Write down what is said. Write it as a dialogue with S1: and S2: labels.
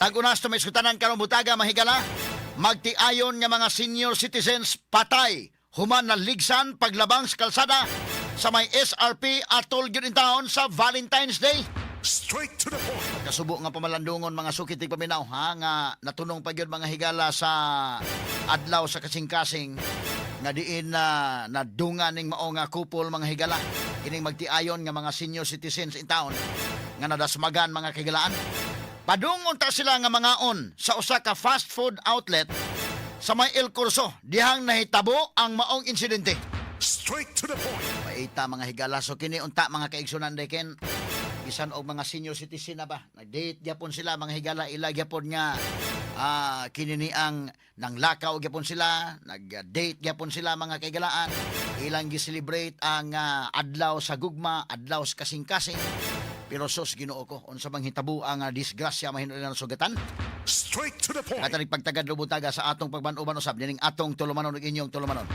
S1: Tag-unas may sutanan karong butaga, mahigala. Magtiayon nga mga senior citizens patay human na ligsan paglabang sa kalsada sa may SRP Atol gyud in town sa Valentine's Day.
S2: Straight to the point.
S1: Kasubo nga pamalandungon, mga suki tigpaminaw, ha, nga natunong pa gyud, mga higala, sa adlaw sa kasing-kasing nga diin na nadungan ning mao nga couple, mga higala, kining magtiayon nga mga senior citizens in town nga nadasmagan, mga kahigalaan. Padung unta sila nga mangaon sa usa ka fast food outlet sa may El Corso dihang nahitabo ang maong insidente.
S2: Straight to the point.
S1: Paita, mga higala. So kini unta, mga kaigsunan, deken bisan og mga senior citizen na ba, nag-date gyapon sila, mga higala, ila gyapon nga kini ni ang nanglakaw gyapon sila, nag-date gyapon sila, mga kahigalaan, ilang gi-celebrate ang adlaw sa gugma, adlaw sa kasing-kasing. Pero sus, Ginoo ko, unsa bang hitabo ang disgrasya, mahinungdanon sugatan.
S2: Straight to the point.
S1: At pagtagad lubutaga sa atong pagban-uban usab nining atong tulumanon ug inyong tulumanon.